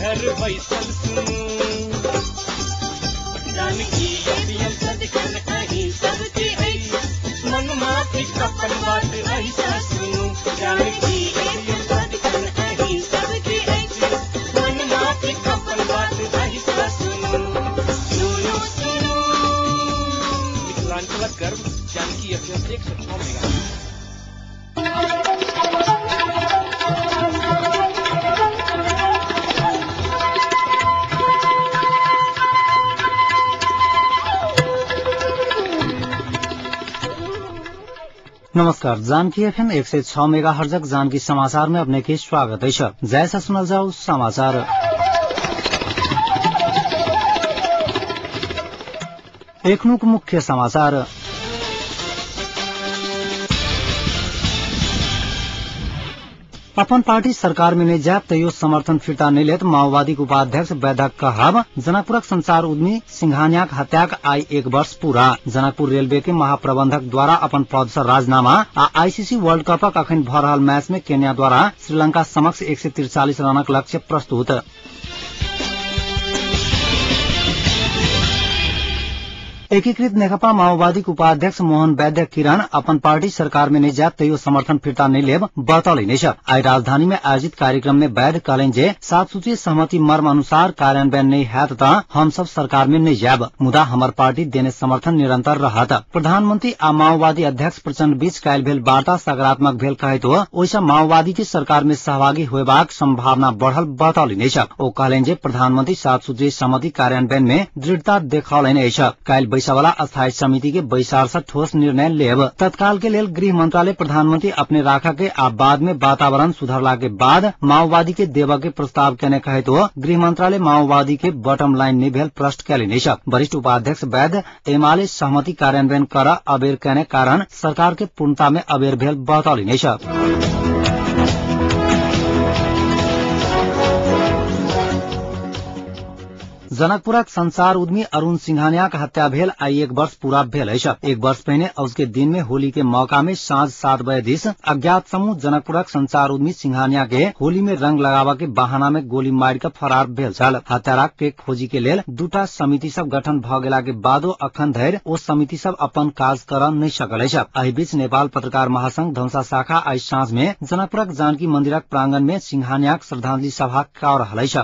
घर बैसल सुनू। जानकी एफएम सदिखन अहीं सबके अछि, मन माफिक अपन बात अहीं सँ सुनू। जानकी एफएम सदिखन अहीं सबके अछि, मन माफिक अपन बात अहीं सँ सुनू। सुनू सुनू मिथिलांचलक गर्व जानकी एफएम 106 मेगा। नमस्कार, जानकी एफएम 106 मेगा हर्जक जानकी समाचार में अपने के स्वागत है। जैसा सुनल जाओ समाचार। एखनुक मुख्य समाचार। अपन पार्टी सरकार में नहीं जायब तैयो समर्थन फिर्ता नहीं लेत माओवादी उपाध्यक्ष वैद्यक कहब। जनकपुरक संचार उद्यमी सिंघानियाक हत्याक आई 1 वर्ष पूरा। जनकपुर रेलवे के महाप्रबंधक द्वारा अपन पद से राजीनामा आ आईसीसी वर्ल्ड कपक अखन भ रहल मैच में केन्या द्वारा श्रीलंका समक्ष 143 रनक लक्ष्य प्रस्तुत। एकीकृत नेकपा माओवादी उपाध्यक्ष मोहन वैद्य किरण अपन पार्टी सरकार में नहीं जायब तैयो समर्थन फिर्ता नहीं लेब बतौलनि अछि। आई राजधानी में आयोजित कार्यक्रम में वैद्य कहलनि जे 7 सूत्रीय सहमति मर्म अनुसार कार्यान्वयन नहीं हैत त हम सब सरकार में नहीं जायब, मुदा हमर पार्टी देने समर्थन निरंतर रहत। प्रधानमंत्री आ माओवादी अध्यक्ष प्रचण्ड बीच काल्हि भेल वार्ता सकारात्मक भेल कहैत ओहिसँ माओवादी के सरकार में सहभागी होयबाक संभावना बढ़ल बतौलनि अछि। ओ कहलनि जे प्रधानमंत्री 7 सूत्रीय सहमति कार्यान्वयन में दृढ़ता देखौलनि अछि। काल्हि बैसवाला अस्थायी समिति के बैसार से ठोस निर्णय लेब। तत्काल के लेल गृह मंत्रालय प्रधानमंत्री अपने राखा के आ बाद में वातावरण सुधरला के बाद माओवादी के देव के प्रस्ताव केने कहैत गृह मंत्रालय माओवादी के बॉटम लाइन नहीं भेल प्रश्न केलनि अछि। वरिष्ठ उपाध्यक्ष वैद्य एमाले सहमति कार्यान्वयन कर अबेर केने कारण सरकार के पूर्णता में अबेर भेल बतौलनि अछि। जनकपुरक संचार उद्यमी अरुण सिंघानियाक हत्या भेल आई 1 वर्ष पूरा भेल अछि। 1 वर्ष पहिने उसके दिन में होली के मौका में साँझ 7 बजे दिस अज्ञात समूह जनकपुरक संचार उद्यमी सिंघानिया के होली में रंग लगावा के बहाना में गोली मारि के फरार भेल छल। हत्यारा के खोजी के लेल 2टा समिति सब गठन भ गेला के बादो अखन धरि ओ समिति सब अपन काज कर नहीं सकल अछि। एहि बीच नेपाल पत्रकार महासंघ धनुषा शाखा आई साँझ में जनकपुरक जानकी मंदिरक प्रांगण में सिंघानियाक श्रद्धांजलि सभा कऽ रहल अछि।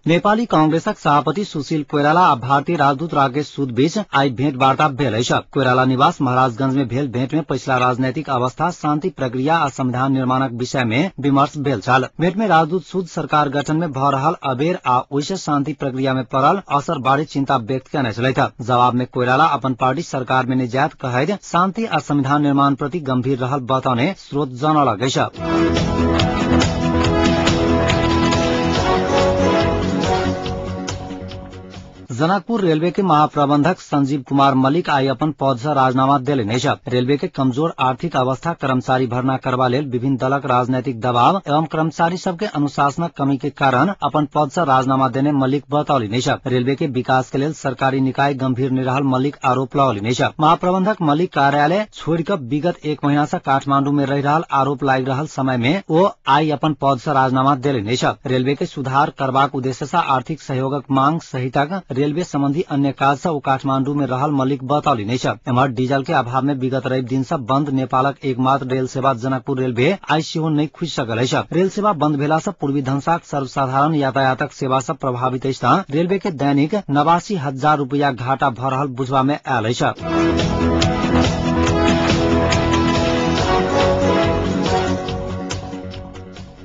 नेपाली कांग्रेसक सभापति सुशील कोइराला आ भारतीय राजदूत राकेश सूद बीच आई भेंट वार्ता भेल अछि। कोइराला निवास महाराजगंज में भेल भेंट में पछिला राजनैतिक अवस्था, शांति प्रक्रिया आ संविधान निर्माणक विषय में विमर्श भेल छल। भेंट में राजदूत सूद सरकार गठन में भ रहल अबेर आ ओहिसँ शांति प्रक्रिया में पड़ल असर बारे चिंता व्यक्त केने छलथि। जवाब में कोइराला अपन पार्टी सरकार में नहि जायत कहैत शांति आ संविधान निर्माण प्रति गंभीर रहल बतौने स्रोत जनौलक अछि। जनकपुर रेलवे के महाप्रबंधक संजीव कुमार मलिक आई अपन पद से राजीनामा देलनि अछि। रेलवे के कमजोर आर्थिक अवस्था, कर्मचारी भर्ना करबा लेल विभिन्न दलक राजनैतिक दबाव एवं कर्मचारी सबके अनुशासनक कमी के कारण अपन पद से राजीनामा देने मलिक बतौलनि अछि। रेलवे के विकास के लेल सरकारी निकाय गंभीर नहि रहल मलिक आरोप लगौलनि अछि। महाप्रबंधक मलिक कार्यालय छोड़ि कऽ विगत 1 महीना से काठमांडू में रहि रहल आरोप लागि रहल समय में ओ आई अपन पद से राजीनामा देलनि अछि। रेलवे के सुधार करबाक उद्देश्य से आर्थिक सहयोगक मांग सहितक रेलवे संबंधी अन्य काज से ओ काठमांडू में रहल मलिक बतौलनि अछि। एम्हर डीजल के अभाव में विगत रवि दिन से बंद नेपालक एकमात्र रेल सेवा जनकपुर रेलवे आई सेहो नहि खुजि सकल अछि। रेल सेवा बंद भेला से पूर्वी धनुषाक सर्वसाधारण यातायातक सेवा सब प्रभावित अछि त रेलवे के दैनिक 89,000 रुपया घाटा भ रहल बुझबा में आयल अछि।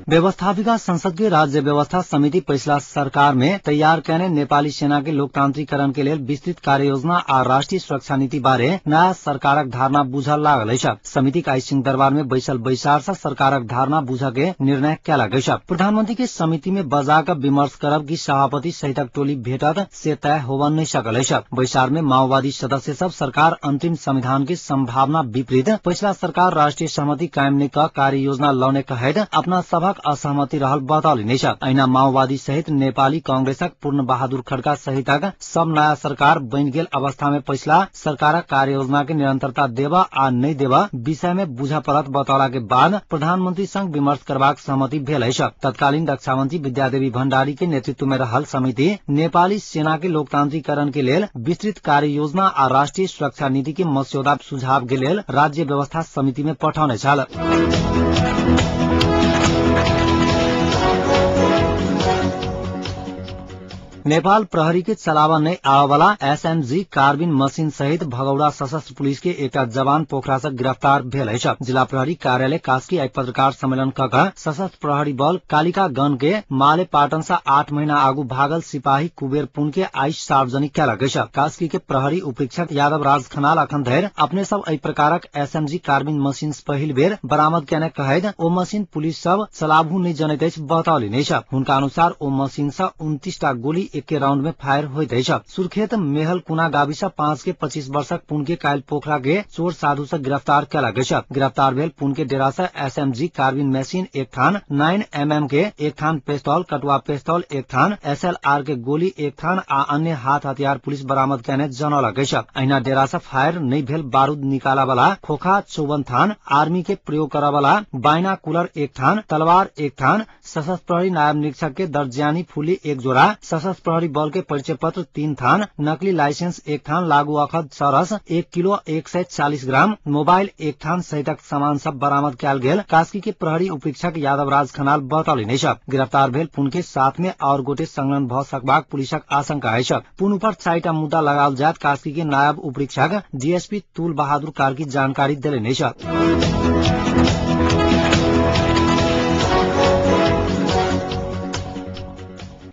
व्यवस्थापिका संसद के राज्य व्यवस्था समिति पछिला सरकार में तैयार केने नेपाली सेना के लोकतांत्रिकरण के लेल विस्तृत कार्ययोजना आ राष्ट्रीय सुरक्षा नीति बारे नया सरकारक धारणा बुझल लागल अछि। समिति आई सिंहदरबार में बैसल बैसार से सरकारक धारणा बुझ के निर्णय कयलक अछि। प्रधानमंत्री के समिति में बजा क विमर्श करब कि सभापति सहितक टोली भेटत से तय होब नहीं सकल अछि। बैसार में माओवादी सदस्य सब सरकार अंतिम संविधान के संभावना विपरीत पछिला सरकार राष्ट्रीय सहमति कायम नहि क कार्य योजना लौने कहैत अपना सभक असहमति रहल बतौलनि अछि। अहिना माओवादी सहित नेपाली कांग्रेसक पूर्ण बहादुर खड्का सहितक सब नयाँ सरकार बनि गेल अवस्था में पछिला सरकारक कार्ययोजना के निरंतरता देब आ नहि देब विषय में बुझ पड़त बतौला के बाद प्रधानमंत्री संग विमर्श करबाक सहमति भेल अछि। तत्कालीन रक्षा मंत्री विद्यादेवी भण्डारी के नेतृत्व में रहल समिति नेपाली सेना के लोकतांत्रिकरण के लेल विस्तृत कार्य योजना आ राष्ट्रीय सुरक्षा नीति के मस्यौदा सुझाव के लेल राज्य व्यवस्था समिति में पठौने छल। नेपाल प्रहरी के चलावा नै आवाला एसएमजी कार्बिन मशीन सहित भगौड़ा सशस्त्र पुलिस के एकटा जवान पोखरा से गिरफ्तार भेल अछि। जिला प्रहरी कार्यालय कास्की आइ पत्रकार सम्मेलन क सशस्त्र प्रहरी बल कालिका गण के माले पाटन से 8 महीना आगू भागल सिपाही कुबेर पुन के आइ सार्वजनिक कयलक अछि। कास्की के प्रहरी उपरीक्षक यादव राज खनाल अखन धरि अपने सब एहि प्रकारक एसएमजी कार्बिन मशीन पहिल बेर बरामद केने कहैत ओ मशीन पुलिस सब चलाबू नहि जनैत अछि बतौलनि अछि। हुनका अनुसार ओ मशीन से 29 टा गोली एके राउंड में फायर होइत अछि। सुर्खेत मेहल कुना गाविस 5 के 25 वर्षक पुन के काल्हि पोखरा के चोर साधु से गिरफ्तार कयलक अछि। गिरफ्तार भेल पुन के डेरा से एसएमजी कार्बिन मशीन एक थान, 9 mm के एक थान पिस्तौल, कटुआ पिस्तौल एक थान, एसएलआर के गोली एक थान आ अन्य हाथ हथियार पुलिस बरामद केने जनौलक अछि। अहिना डेरा से फायर नहि भेल बारूद निकाला वाला खोखा 54 थान, आर्मी के प्रयोग करऽ वाला बायना कूलर एक थान, तलवार एक थान, सशस्त्र प्रहरी नायब निरीक्षक के दर्जियानी फूली एक जोड़ा, सशस्त्र प्रहरी बल के परिचय पत्र 3 थान, नकली लाइसेंस एक थान, लागू औषध चरस 1 किलो 140 ग्राम, मोबाइल एक थान सहितक सामान सब बरामद कयल गेल कास्की के प्रहरी उपरीक्षक यादव राज खनाल बतौलनि अछि। गिरफ्तार भेल पुन के साथ में और गोटे संलग्न भ सकबाक पुलिसक आशंका अछि। पुन ऊपर 4 टा मुद्दा लगाओल जायत कास्की के नायब उपरीक्षक डीएसपी तुल बहादुर कार्की जानकारी देलनि अछि।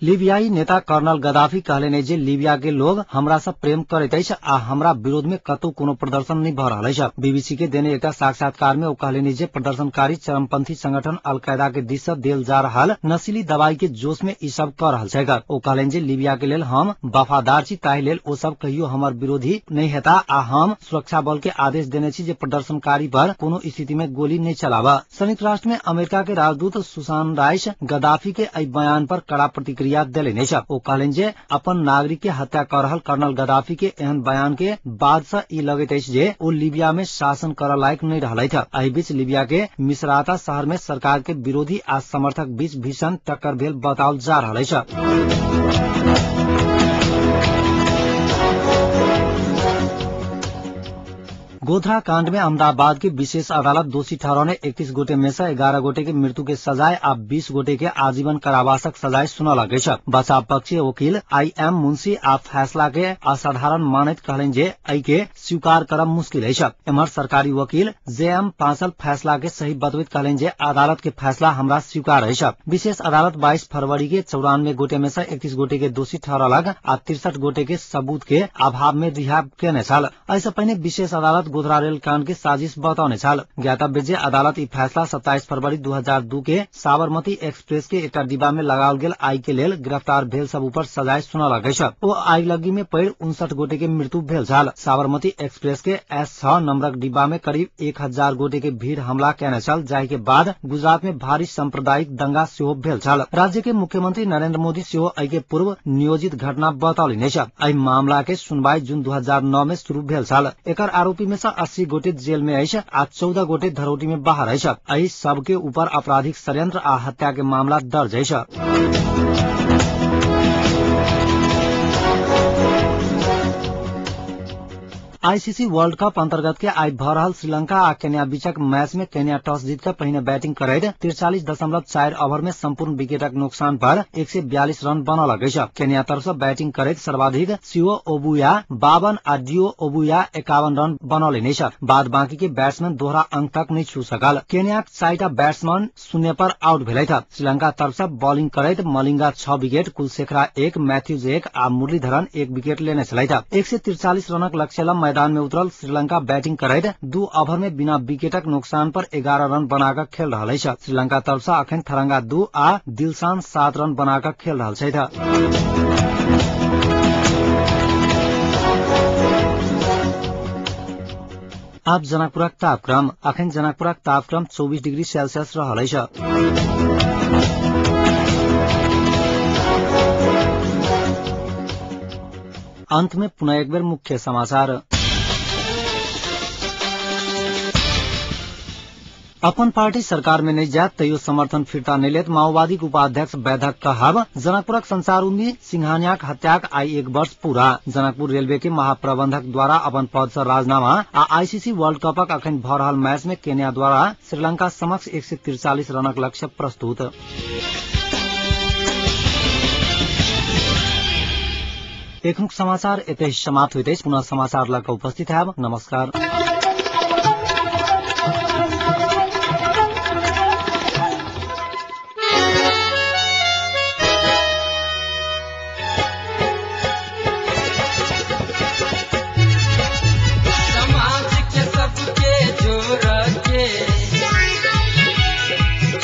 लीबियाई नेता कर्नल गद्दाफी कहलनि जे लीबिया के लोग हमरा से प्रेम करैत अछि आ हमरा विरोध में कतौ कोनो प्रदर्शन नहि भ रहल अछि। बीबीसी के देने एकटा साक्षात्कार में ओ कहलनि जे प्रदर्शनकारी चरमपंथी संगठन अलकायदा के दिस से देल जा रहल नशीली दवाई के जोश में ई सब क रहल छैक। ओ कहलनि जे लीबिया के लेल हम वफादार छी, ताहि लेल ओ सब कहियो हमर विरोधी नहि हेता आ हम सुरक्षा बल के आदेश देने छी जे प्रदर्शनकारी पर कोनो स्थिति में गोली नहि चलाबऽ। संयुक्त राष्ट्र में अमेरिका के राजदूत सुसान राइस गद्दाफी के एहि बयान पर कड़ा प्रतिक्रिया देलनि अछि। ओ कहलनि जे अपन नागरिक के हत्या कर रहल कर्नल गद्दाफी के एहन बयान के बाद से ई लगैत अछि जे ओ लीबिया में शासन करऽ लायक नहि रहलथि। एहि बीच लीबिया के मिसराता शहर में सरकार के विरोधी आ समर्थक बीच भीषण टक्कर भेल बताओल जा रहल अछि। गोधरा कांड में अहमदाबाद की विशेष अदालत दोषी ठहरौने 31 गोटे में से 11 गोटे के मृत्यु के सजाय आ 20 गोटे के आजीवन कारावासक सजाय सुनौलक अछि। बचाव पक्षीय वकील I am Munshi आ फैसला के असाधारण मानैत कहलनि जे एहि के स्वीकार करब मुश्किल अछि। एम्हर सरकारी वकील जे एम पांसल फैसला के सही बतबैत कहलनि जे अदालत के फैसला हमरा स्वीकार अछि। विशेष अदालत 22 फरवरी के 94 गोटे में से 31 गोटे के दोषी ठहरौलक आ 63 गोटे के सबूत के अभाव में रिहा केने छल। एहिसँ पहिने विशेष अदालत गोधरा रेल कांड के साजिश बतौने छल। ज्ञातव्य जे अदालत ई फैसला 27 फरवरी 2002 के साबरमती एक्सप्रेस के एकटा डिब्बा में लगाओल गेल आगि के लेल गिरफ्तार भेल सब ऊपर सजाय सुनौलक अछि। ओ आगिलगी में पड़ि 59 गोटे के मृत्यु भेल छल। साबरमती एक्सप्रेस के S6 नंबरक डिब्बा में करीब 1000 गोटे के भीड़ हमला केने छल, जाहि के बाद गुजरात में भारी सांप्रदायिक दंगा सेहो भेल छल। राज्य के मुख्यमंत्री नरेंद्र मोदी सेहो एहि के पूर्व नियोजित घटना बतौलनि अछि। एहि मामला के सुनवाई जून 2009 में शुरू भेल छल। एकर आरोपी में से 80 गोटे जेल में अछि आ 14 गोटे धरौटी में बाहर अछि। एहि सब के ऊपर आपराधिक षड्यंत्र आ हत्या के मामला दर्ज अछि। आईसीसी वर्ल्ड कप अंतर्गत के आइ भ रहल श्रीलंका आ केन्या बीचक मैच में केन्या टॉस जीत कऽ पहिने बैटिंग करैत 43.4 ओवर में संपूर्ण विकेटक नुकसान पर 142 रन बनौलक अछि। केन्या तरफ से बैटिंग करैत सर्वाधिक सिओ ओबुया 52 आ डिओ ओबुया 51 रन बनौलनि अछि। बाद बाकी के बैट्समैन दोहरा अंक तक नहि छू सकल। केन्याक 4टा बैट्समैन 0 पर आउट भेलथि। श्रीलंका तरफ से बॉलिंग करैत मलिंगा 6 विकेट, कुलशेखरा 1, मैथ्यूज 1 आ मुरलीधरन 1 विकेट लेने छलथि। 143 रनक लक्ष्य ल मैदान में उतरल श्रीलंका बैटिंग करैत 2 ओवर में बिना विकेटक नुकसान पर 11 रन बनाकर खेल रहल अछि। श्रीलंका तरफ से अखन थरंगा 2 आ दिलशान 7 रन बनाकर खेल रहल छथि। आब जनकपुरक तापक्रम। अखन जनकपुरक तापक्रम 24 डिग्री सेल्सियस रहल अछि। अंत में पुनः एक बेर मुख्य समाचार। अपन पार्टी सरकार में नहीं जात तैयो समर्थन फिर्ता नहीं लेत माओवादी उपाध्यक्ष वैधक कहब। जनकपुरक संचार उर्मी सिंघानियाक हत्याक आई 1 वर्ष पूरा। जनकपुर रेलवे के महाप्रबंधक द्वारा अपन पद से राजीनामा आ आईसीसी वर्ल्ड कपक अखन भ रहल मैच में केन्या द्वारा श्रीलंका समक्ष 143 रनक लक्ष्य प्रस्तुत। एखनुक समाचार एतै समाप्त होइत अछि। पुनः समाचार लऽ कऽ उपस्थित हैब। नमस्कार। समाज के सबके जोड़ के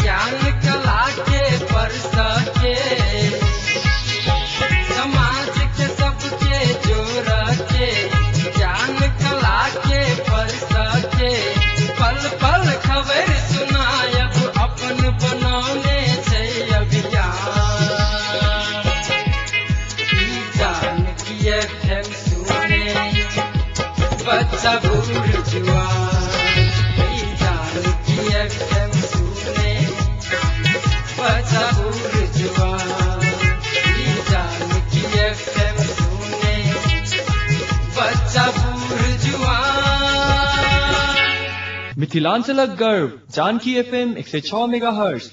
ज्ञान कला के परस के, समाज के सबके जोड़ के ज्ञान कला के परस के, पल पल खबर सुनायब अपन बनौने छै अभियान। ई जानकी एफएम सुने बच्चा बूढ़ जुआन, ई जानकी एफएम सुने बच्चा बूढ़ जुआन, ई जानकी एफएम सुने बच्चा बूढ़ जुआन। मिथिलांचलक गर्व जानकी एफएम 106 मेगाहर्ट्ज।